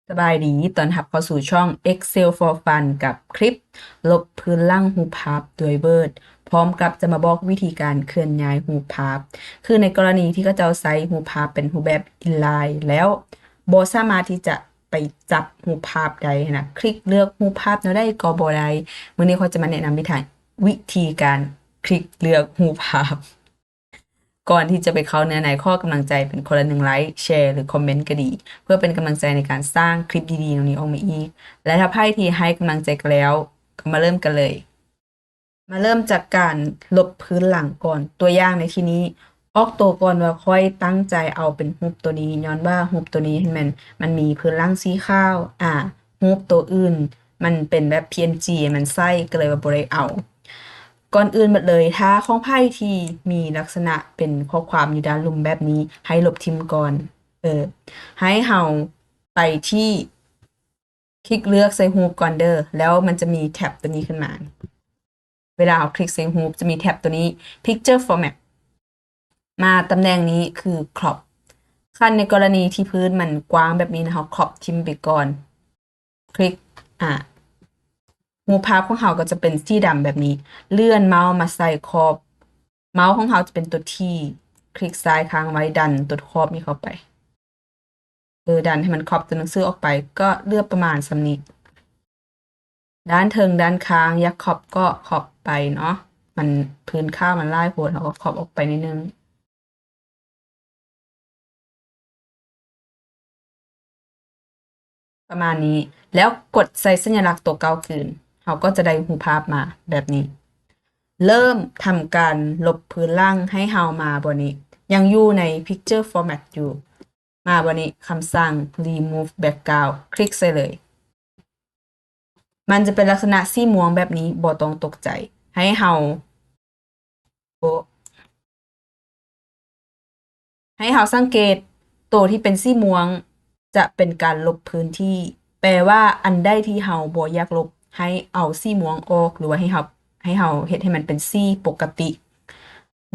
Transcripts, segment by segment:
ສະບາຍດີ ຕ້ອນຮັບເຂົ້າສູ່ຊ່ອງ Excel for Fun ກັບຄລິບລົບພື້ນຫຼັງຮູບພາບດ້ວຍ Word ພ້ອມກັບຈະມາບອກວິທີການເຄື່ອນຍ້າຍຮູບພາບ. ຄືໃນກໍລະນີທີ່ເຂົາເຈົ້າໃຊ້ຮູບພາບເປັນຮູບແບບ inline ແລ້ວບໍ່ສາມາດທີ່ຈະໄປຈັບຮູບພາບໄດ້ຫັ້ນນະ, ຄລິກເລືອກຮູບພາບແນວໃດກໍບໍ່ໄດ້. ມື້ນີ້ຂ້ອຍຈະມາແນະນຳວິທີ ວິທີການຄລິກເລືອກຮູບພາບ. ກ່ອນທີ່ຈະໄປເຂົ້າເນື້ອໃນ, ຂໍກຳລັງໃຈເປັນຄົນລະໜຶ່ງໄລ, ແຊ ຫຼື ຄອມເມັນກໍດີ ເພື່ອເປັນກຳລັງໃຈໃນການສ້າງຄລິບດີໆແນວນີ້ອອກມາອີກ. ແລະ ຖ້າໃຜທີ່ໃຫ້ກຳລັງໃຈກັນແລ້ວ, ກໍມາເລີ່ມກັນເລີຍ. ມາເລີ່ມຈາກການລົບພື້ນຫຼັງກ່ອນ. ຕົວຢ່າງໃນທີ່ນີ້, ອອກໂຕກ່ອນວ່າຂ້ອຍຕັ້ງໃຈເອົາເປັນຮູບໂຕນີ້, ຍ້ອນວ່າຮູບໂຕນີ້ຫັ້ນແມ່ນມັນມີພື້ນຫຼັງສີຂາວ, ອາ, ຮູບໂຕອື່ນມັນເປັນແບບ PNG ມັນໃສ, ກໍເລີຍວ່າບໍ່ໄດ້ເອົາ. ກ່ອນອື່ນໝົດເລີຍ, ຖ້າຂອງໃຜທີ່ມີລັກສະນະເປັນຂໍ້ຄວາມຢູ່ດ້ານລຸ່ມແບບນີ້, ໃຫ້ລົບຖິ້ມກ່ອນ. ເອີ, ໃຫ້ເຮົາໄປທີ່ ຄລິກເລືອກໃສ່ຮູບກ່ອນເດີ້, ແລ້ວມັນຈະມີແທັບໂຕນີ້ຂຶ້ນມາ. ເວລາເຮົາຄລິກໃສ່ຮູບ, ຈະມີແທັບໂຕນີ້ Picture Format. ມາຕຳແໜ່ງນີ້ຄື Crop. ຄັນໃນກໍລະນີທີ່ພື້ນມັນກວ້າງແບບນີ້ນະ, ເຮົາ Crop ຖິ້ມໄປກ່ອນ. ຄລິກ, ອາ, ຮູບພາບຂອງເຮົາກໍຈະເປັນສີດຳແບບນີ້. ເລື່ອນເມົາສ໌ມາໃສ່ຂອບ, ເມົາສ໌ຂອງເຮົາຈະເປັນຕົວ T, ຄລິກຊ້າຍຄ້າງໄວ້, ດັນຕົວຂອບນີ້ເຂົ້າໄປ. ເອີ, ດັນໃຫ້ມັນຂອບຕົວໜັງສືອອກໄປ, ກໍເຫຼືອປະມານສ່ຳນີ້. ດ້ານເທິງດ້ານຂ້າງຢາກຂອບກໍຂອບໄປເນາະ, ມັນພື້ນຂາວມັນຫຼາຍໂພດ, ເຮົາກໍຂອບອອກໄປໜ້ອຍໜຶ່ງ. ປະມານນີ້, ແລ້ວກົດໃສ່ສັນຍະລັກຕົວເກົ່າຄືນ, ເຮົາກໍຈະໄດ້ຮູບພາບມາແບບນີ້. ເລີ່ມທຳການລົບພື້ນຫຼັງ, ໃຫ້ເຮົາມາບ່ອນນີ້, ຍັງຢູ່ໃນ Picture Format ຢູ່. ມາບ່ອນນີ້, ຄຳສັ່ງ Remove Background, ຄລິກໃສ່ເລີຍ. ມັນຈະເປັນລັກສະນະສີມ່ວງແບບນີ້, ບໍ່ຕ້ອງຕົກໃຈ. ໃຫ້ເຮົາ, ໂອ, ໃຫ້ເຮົາສັງເກດ, ໂຕທີ່ເປັນສີມ່ວງຈະເປັນການລົບພື້ນທີ່. ແປວ່າອັນໃດທີ່ເຮົາບໍ່ຢາກລົບ, ໃຫ້ເອົາສີມ່ວງອອກ, ຫຼືວ່າໃຫ້ເຮົາ, ໃຫ້ເຮົາເຮັດໃຫ້ມັນເປັນສີປົກກະຕິ,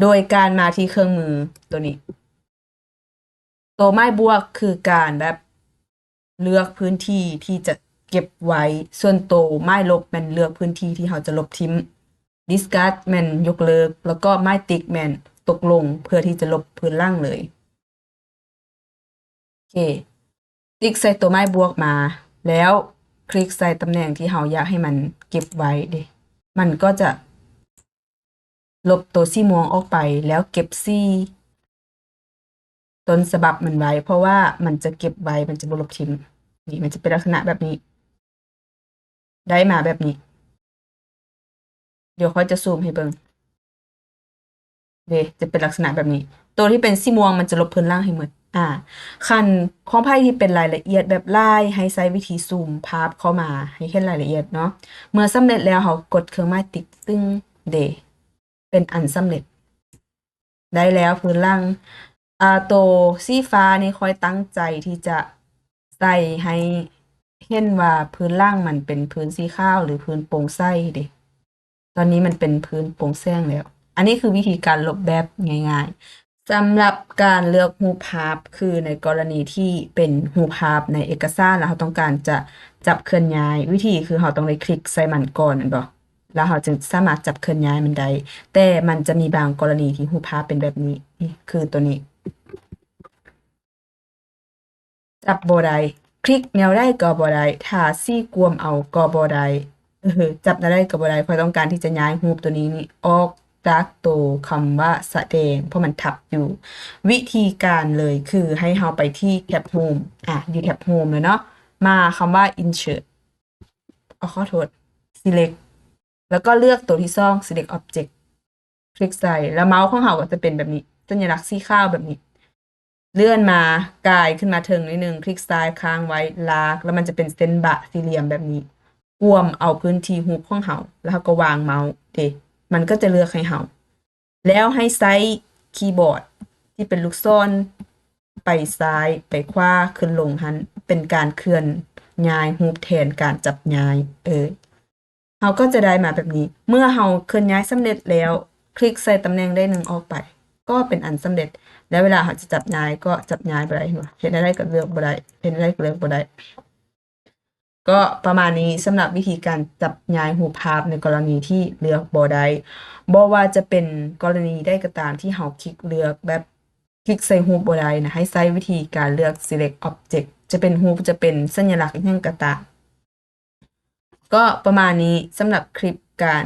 ໂດຍການມາທີ່ເຄື່ອງມືໂຕນີ້. ໂຕໝາຍບວກຄືການແບບເລືອກພື້ນທີ່ທີ່ຈະເກັບໄວ້, ສ່ວນໂຕໝາຍລົບແມ່ນເລືອກພື້ນທີ່ທີ່ເຮົາຈະລົບຖິ້ມ, discard ແມ່ນຍົກເລີກ, ແລ້ວກໍໝາຍຕິກແມ່ນຕົກລົງເພື່ອທີ່ຈະລົບພື້ນຫຼັງເລີຍ. ໂອເຄ, ຕິກໃສ່ໂຕໝາຍບວກມາ, ແລ້ວຄລິກໃສ່ຕຳແໜ່ງທີ່ເຮົາຢາກໃຫ້ມັນເກັບໄວ້ເດ້, ມັນກໍຈະ ລົບໂຕສີມ່ວງອອກໄປ ແລ້ວເກັບສີຕົ້ນສະບັບມັນໄວ້ ເພາະວ່າມັນຈະເກັບໄວ້ ມັນຈະບໍ່ລົບຖິ້ມ. ນີ້ ມັນຈະເປັນລັກສະນະແບບນີ້ ໄດ້ມາແບບນີ້. ດຽວຂ້ອຍຈະຊູມໃຫ້ເບິ່ງເດ້ ຈະເປັນລັກສະນະແບບນີ້. ໂຕທີ່ເປັນສີມ່ວງມັນຈະລົບພື້ນຫຼັງໃຫ້ໝົດ. ອາ ຄັນຂອງໃຜທີ່ເປັນລາຍລະອຽດແບບຫຼາຍ ໃຫ້ໃຊ້ວິທີຊູມພາບເຂົ້າມາໃຫ້ເຫັນລາຍລະອຽດເນາະ. ເມື່ອສຳເລັດແລ້ວ ເຮົາກົດເຄື່ອງໝາຍຕິກຕຶ້ງເດ້ ເປັນອັນສຳເລັດ. ໄດ້ແລ້ວພື້ນຫຼັງ. ອາ ໂຕສີຟ້ານີ້ຂ້ອຍຕັ້ງໃຈທີ່ຈະໃສ່ໃຫ້ເຫັນວ່າພື້ນຫຼັງມັນເປັນພື້ນສີຂາວ ຫຼື ພື້ນໂປ່ງໃສເດ້. ຕອນນີ້ມັນເປັນພື້ນໂປ່ງແສງແລ້ວ. ອັນນີ້ຄືວິທີການລົບແບບງ່າຍໆ. ສຳລັບການເລືອກຮູບພາບ ຄືໃນກໍລະນີທີ່ເປັນຮູບພາບໃນເອກະສານ ແລ້ວເຮົາຕ້ອງການຈະຈັບເຄື່ອນຍ້າຍ, ວິທີຄືເຮົາຕ້ອງໄດ້ຄລິກໃສ່ມັນກ່ອນແມ່ນບໍ່? ແລ້ວເຮົາຈຶ່ງສາມາດຈັບເຄື່ອນຍ້າຍມັນໄດ້. ແຕ່ມັນຈະມີບາງກໍລະນີທີ່ຮູບພາບເປັນແບບນີ້, ນີ້ຄືໂຕນີ້. ຈັບບໍ່ໄດ້, ຄລິກແນວໃດກໍບໍ່ໄດ້, ທາສີກວມເອົາກໍບໍ່ໄດ້, ເອີ ຈັບແນວໃດກໍບໍ່ໄດ້. ຂ້ອຍຕ້ອງການທີ່ຈະຍ້າຍຮູບໂຕນີ້ນີ້ອອກຈາກໂຕຄຳວ່າສະແດງ ເພາະມັນທັບຢູ່. ວິທີການເລີຍຄືໃຫ້ເຮົາໄປທີ່ແທັບ Home, ອາ ຢູ່ແທັບ Home ແລ້ວເນາະ, ມາຄຳວ່າ Insert, ເອົາ ຂໍໂທດ Select ແລ້ວກໍເລືອກໂຕທີສອງ Select Object. ຄລິກໃສ່ ແລ້ວເມົາສ໌ຂອງເຮົາກໍຈະເປັນແບບນີ້ ສັນຍະລັກສີຂາວແບບນີ້. ເລື່ອນມາ ກາຍຂຶ້ນມາເທິງໜ້ອຍໜຶ່ງ, ຄລິກຊ້າຍຄ້າງໄວ້ ລາກ, ແລ້ວມັນຈະເປັນເສັ້ນບະສີ່ຫຼ່ຽມແບບນີ້ ກວມເອົາພື້ນທີ່ຮູບຂອງເຮົາ, ແລ້ວເຮົາກໍວາງເມົາສ໌ເດ້ ມັນກໍຈະເລືອກໃຫ້ເຮົາ. ແລ້ວໃຫ້ໃຊ້ຄີບອດທີ່ເປັນລູກສອນໄປຊ້າຍ ໄປຂວາ ຂຶ້ນລົງຫັ້ນ ເປັນການເຄື່ອນຍ້າຍຮູບແທນການຈັບຍ້າຍ. ເອີ ເຮົາກໍຈະໄດ້ມາແບບນີ້. ເມື່ອເຮົາເຄື່ອນຍ້າຍສຳເລັດແລ້ວ, ຄລິກໃສ່ຕຳແໜ່ງໃດໜຶ່ງອອກໄປ ກໍເປັນອັນສຳເລັດ. ແລ້ວເວລາເຮົາຈະຈັບຍ້າຍກໍຈັບຍ້າຍບໍ່ໄດ້, ເຫັນບໍ່? ເຮັດແນວໃດກໍເລືອກບໍ່ໄດ້, ເຮັດແນວໃດກໍເລືອກບໍ່ໄດ້. ກໍປະມານນີ້ສຳລັບວິທີການຈັບຍ້າຍຮູບພາບໃນກໍລະນີທີ່ເລືອກບໍ່ໄດ້. ບໍ່ວ່າຈະເປັນກໍລະນີໃດກໍຕາມທີ່ເຮົາຄລິກເລືອກແບບຄລິກໃສ່ຮູບບໍ່ໄດ້ນະ, ໃຫ້ໃຊ້ວິທີການເລືອກ select object ຈະເປັນຮູບ, ຈະເປັນສັນຍະລັກອີ່ຫຍັງກໍຕາມ. ກໍປະມານນີ້ສຳລັບຄລິບການ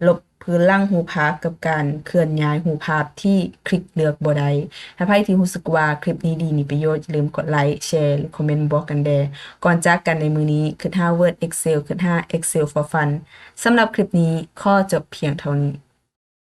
ລົບພື້ນຫຼັງຮູບພາບກັບການເຄື່ອນຍ້າຍຮູບພາບທີ່ຄລິກເລືອກບໍ່ໄດ້. ຖ້າໃຜທີ່ຮູ້ສຶກວ່າຄລິບນີ້ດີມີປະໂຫຍດ, ຢ່າລືມກົດໄລ, ແຊ ຫຼື ຄອມເມັນບອກກັນແດ່. ກ່ອນຈາກກັນໃນມື້ນີ້, ຄິດຫາ Word, Excel, ຄິດຫາ Excel for Fun. ສຳລັບຄລິບນີ້ຂໍຈົບພຽງເທົ່ານີ້.